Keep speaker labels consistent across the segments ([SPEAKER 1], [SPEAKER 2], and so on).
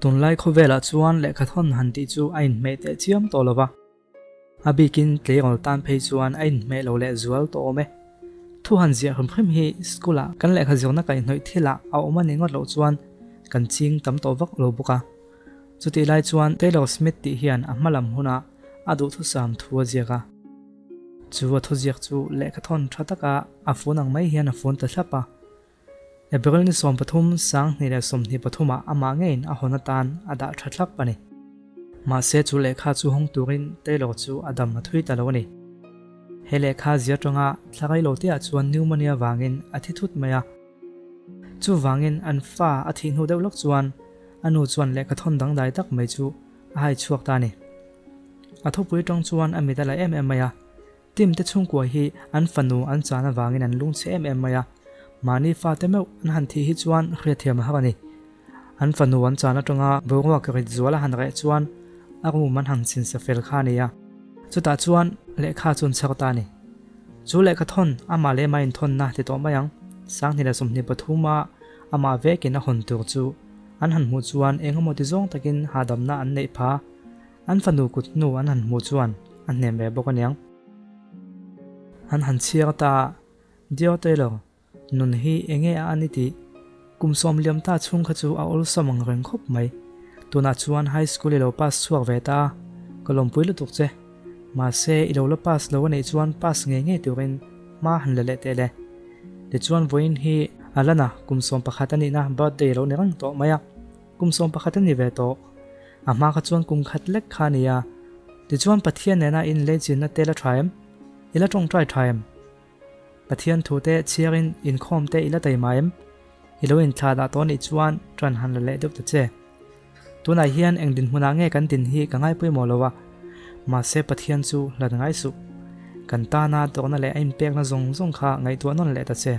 [SPEAKER 1] Tunlai khawvelah chuan lehkhathawn han tih chu a inhmeh teh chiam tawh lo va. A bikin tleirawl tan phei chuan a inhmeh lo leh zual tawh awm e. Thu han ziah hrim hrim hi school-ah kan lehkha zirna kaihhnawih thilah a awm a nih ngawt loh chuan kan ching tam tawh vak lo bawk a. Chutih lai chuan Taylor Smith tih hian a hma lam hunah a duhthusam thu a ziak a. Chu a thuziak chu lehkhathawn tha taka a fun ang mai hian a fun ta thlap a. April ni 13, 2023 ah amah ngeiin a hawn atan a dah tha thlap a ni. Mahse chu lehkha chu hawng turin Taylor chu a dam a thui ta lo a ni. He lehkha zia tanga thla rei lo teah chuan pneumonia vangin a thi thut mai a. Chuvangin an fa a thih hnu deuh lawk chuan a nu chuan lehkha thawn dangdai tak mai chu a hai chhuak ta a ni. A thupui tang chuan a mit a la em em mai a. Tim te chhungkua hi an fanu an chan avangin an lungchhe em em mai a, mahni fate meuh an han thih hi chuan hriatthiam a har a ni. An fanu an chan atanga boruak rit zual a han reh chuan a room an han chinsa fel kha a ni a, chutah chuan lehkha chu an chhar ta a ni. Chu lehkha thawn amah leh amah inthawnna ti tawh mai ang, 2023 a amah vekin a hawn tur chu an han hmuh chuan eng emaw ti zawng takin hahdamna an neih pha. An fanu kut hnu an han hmuh chuan a hnem ve bawk aniang. An han chhiar ta a, Dear Taylor, nun hi enge a ani tih? Kum 90 ta chhung kha chu a awlsam ang reng khawp mai. Tunah chuan high school i lo pass chhuak ve ta a, ka lawmpui lutuk che. Mahse, i lo la pass lo a nih chuan pass ngei ngei turin hma han la leh teh le. Tichuan vawiin hi Alana kum 11 a nihna birthday a lo ni reng tawh mai a. Kum 11 a ni ve tawh. A hma kha chuan kum khat lek kha a ni a. Tichuan Pathian nena in leichinna te la tha em? I la tawngtai tha em? Pathian thu te chhiarin inkhawm te i la taima em? I lo inthlah dah tawh nih chuan ṭan han la leh deuh ta che. Tunah hian eng dinhmunah nge kan din hi ka ngai pawimawh lo a. Mahse Pathian chu hlat ngai suh. Kan tana tawkna leh a inpekna zawng zawng kha ngaihtuah nawn leh ta che.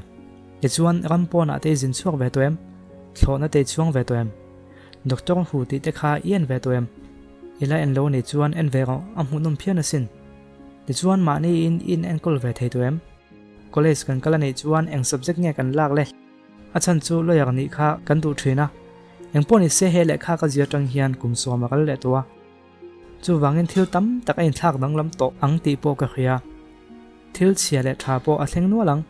[SPEAKER 1] Tichuan ram pawnah te i zin chhuak ve tawh em? Thlawhna te i chhuang ve tawh em? Doctor hu tih te kha i en ve tawh em? I la en lo anih chuan en ve rawh, a hmuhnawm phian asin. Tichuan mahni in i in enkawl ve thei tawh em? College kan kal anih chuan eng subject nge kan lak le? A chhan chu lawyer nih kha kan duh thin a. Engpawh ni se he lehkha ka zir atang hian kum 10 a kal leh tawh a. Chuvangin thil tam tak a inthlak danglam tawh ang tih pawh ka hria. Thil chhia leh tha pawh a thleng nual ang.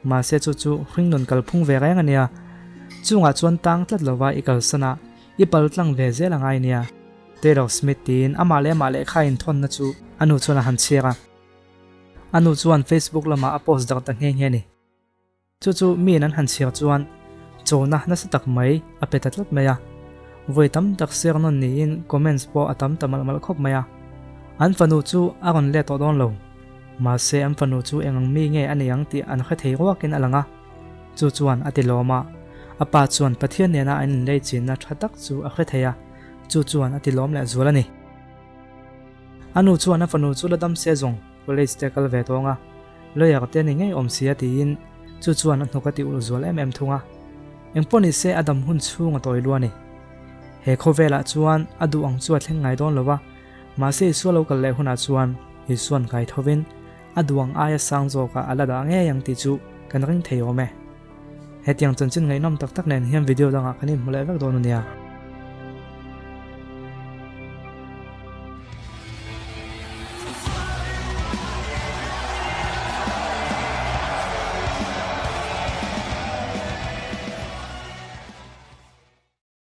[SPEAKER 1] Mahse chu chu hringnun kalphung ve reng a nia. Chungah chuan tang tlat lova i kalsan a, i pal tlang ve zel a ngai nia. Taylor Smith tiin amah leh amah lehkha inthawnna chu a nu chuan a han chhiar a. A nu chuan Facebook lamah a post darh ta nghe nghe a ni. Chu chu miin an han chhiar chuan chona nasa tak mai a pe ta tlat mai a. Vawi tam tak ser nawn niin comments pawh a tam ta malh malh khawp mai a. An fanu chu a rawn let tawh dawn lo. Mahse an fanu chu eng ang mi nge a nei ang tih an hre thei ruakin a lang a. Chu chuan a ti lawm a. A pa chuan Pathian nena an inlei chinna tha tak chu a hre thei a, chu chuan a ti lawm leh zual a ni. A nu chuan a fanu chu la dam se zawng college te kal ve tawng a, lawyer te ni ngei awm sia tiin chu chuan a hnuk a ti ulh zual em em thung a. Engpawh ni se a dam hun chhung a tawi lu a ni. He khawvelah chuan a duh ang chu a thleng ngai dawn lo va, mahse Isua lo kal leh hunah chuan Isua'n kai thovin a duh ang aia sang zawkah a la dah ngei ang tih chu kan ring thei awm e. Hetiang chanchin ngaihnawm tak tak nen hian video dangah kan inhmu leh vek dawn a nia.